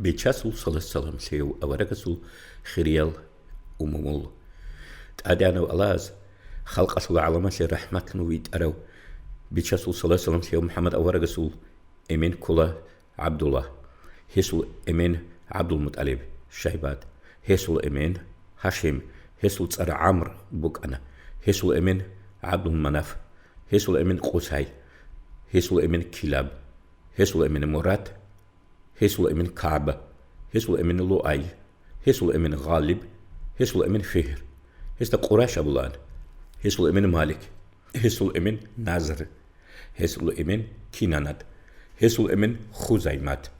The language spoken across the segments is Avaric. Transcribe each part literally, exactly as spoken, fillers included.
Бичасул салат-салам лъеяв аварагасул хириял умумул. ТӀадегӀанав Аллагьас халкъалъул гӀаламалъе рахӀматлъун витӀарав Бичасул салат-салам лъеяв МухӀаммад аварагасул эмен ккола ГӀабдулла, гьесул эмен ГӀабдулмутӀалиб, Шайбат, гьесул эмен Гьашим, гьесул цӀар ГӀамр букӀана, гьесул эмен ГӀабдулманаф, гьесул эмен Къусай, гьесул эмен Килаб, гьесул эмен Мурат, гьесул эмен КагӀб, гьесул эмен Луай, гьесул эмен Гъалиб, гьесул эмен Фигьр, гьесда Къурайш абулаан, гьесул эмен Малик, гьесул эмен Назр, гьесул эмен Кинанат, гьесул эмен Хузаймат,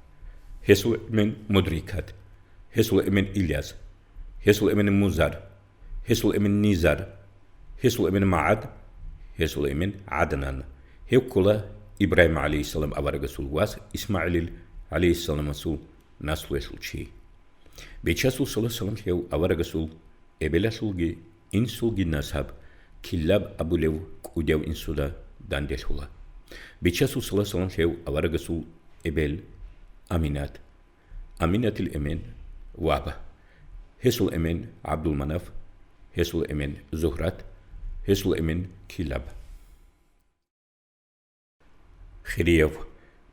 гьесул эмен Мудрикат, гьесул эмен Ильяс, гьесул эмен Музар, гьесул эмен Низар, гьесул эмен МагӀад, гьесул эмен ГӀаднан. Гьев ккола Ибрагьим гӀалейхиссалам аварагасул вас ИсмагӀилил гӀалейхиссаламасул наслуялъул чи. Бичасул салат-салам лъеяв аварагасул эбелалъулги инсулги насаб Киллаб абулев кӀудияв инсуда данделъула. Бичасул салат-салам лъеяв аварагасул эбел Аминат, Аминатил эмен Ваба, гьесул эмен ГӀабдулманаф, гьесул эмен Зугьрат, гьесул эмен Килаб. Хирияв,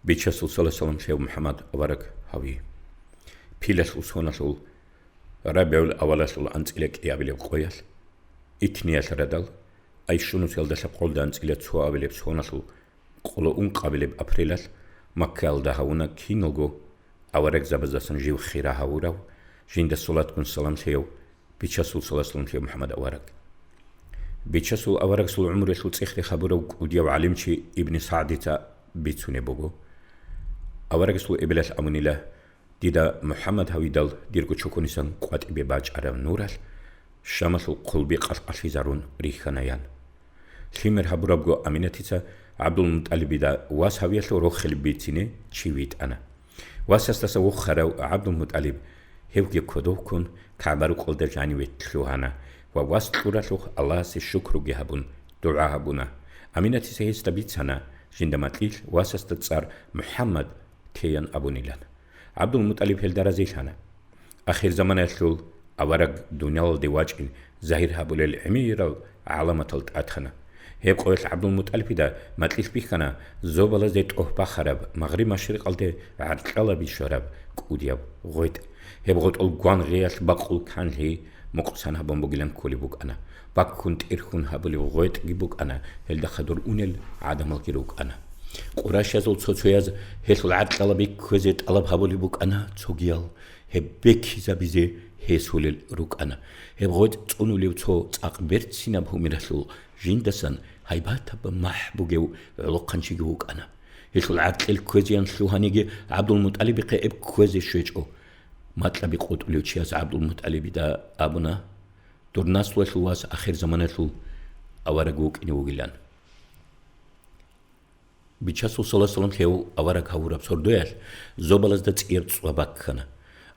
Бичасул салат-салам лъеяв МухӀаммад авараг гьави. Пилалъул соналъул РабигӀул авалалъул анцӀила кӀиабилеб къоялъ, итниялъ радал, Айшунусиялда лъабкъолда анцӀила цоабилеб соналъул къоло ункъабилеб апрелалъ Маккаялда гьавуна киналго аварагзабаздасан жив хира гьавурав, жинда салатгун салам лъеяв Бичасул салат-салам лъеяв МухӀаммад авараг. Бичасул аварагасул гӀумруялъул цӀех-рех гьабурав кӀудияв гӀалимчи Ибни СагӀдица бицунеб буго. Аварагасул эбелалъ абунила: «Дида МухӀаммад гьавидал дирго чоконисан къватӀибе бачӀараб нуралъ Шамалъул хъулби къалъ-къалъизарун рихьана», – ян. Лъимер гьабурабго Аминатица ГӀабдулмутӀалибида вас гьавиялъул рохел бицине чи витӀана. Васасдаса вохарав ГӀабдулмутӀалиб, гьевги кодов ккун, КагӀба-рукъалда жаниве лъугьана ва вас кьуралъухъ Аллагьасе шукруги гьабун, дугӀа гьабуна. Аминатица гьесда бицана, жинда макьилъ васасда цӀар МухӀаммад теян абунилан. ГӀабдулмутӀалиб гьелда разилъана. Ахирзаманаялъул авараг дуниялалде вачӀин загьир гьабулел гӀемерал гӀаламатал тӀатана. Гьеб къоялъ ГӀабдулмутӀалибида макьилъ бихьана зобалазде тӀогь бахараб, магъриб-машрикъалде гӀаркьалаби щвараб кӀудияб гъветӀ. Гьеб гъотӀул гвангъиялъ бакъул канлъи мукъсан гьабун бугилан кколеб букӀана. Баккун-тӀерхьун гьабулеб гъветӀги букӀана, гьелда хадур унел гӀадамалги рукӀана. Къурайшазул цо-цояз гьелъул гӀаркьалаби кквезе тӀалаб гьабулеб букӀана, цогиял гьеб бекизабизе гьесулел рукӀана. Гьеб гъветӀ цӀунулев цо цӀакъ берцинаб гьумералъул жиндасан гьайбатаб махӀ бугев гӀолохъанчиги вукӀана. Гьелъул гӀаркьел кквезеян лъугьаниги, ГӀабдулмутӀалибихъе гьеб кквезе щвечӀо. Макьаби къотӀулев чияс ГӀабдулмутӀалибида абуна: «Дур наслуялъул вас ахирзаманалъул авараг вукӀине вугилан». Бичасул саллаллагьу гӀалайгьи вассалам лъев авараг гьавураб сордоялъ зобалазда цӀияр цӀва баккана.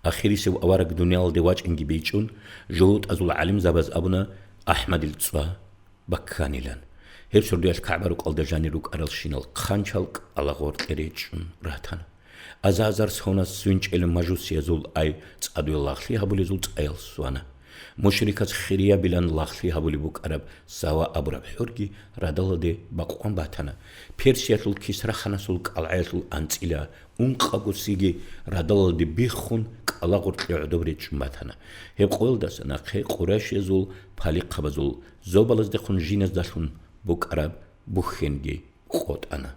Ахирисев авараг дуниялалде вачӀинги бичӀчӀун, жугьутӀазул гӀалимзабаз абуна АхӀмадил цӀва бакканилан. Гьеб сордоялъ КагӀба-рукъалда жанир рукӀаралщинал хъанчал кӀалагъоркье речӀчӀун ратана. Аза-азар соназ свинчӀел мажусиязул ай цӀадуе лагълъи гьабулезул цӀаял свана. Мушриказ хириябилан лагълъи гьабулеб букӀараб Сава абураб хӀорги радалалде бакъван батана. Персиялъул Кисра-ханасул кӀалгӀаялъул анцӀила ункъабго сиги радалалде биххун, кӀалагъоркье гӀодоб речӀчӀун батана. Гьеб къоялдаса нахъе къурайшиязул палихъабазул зобалаздехун жиназдалъун букӀараб бухьенги къотӀана.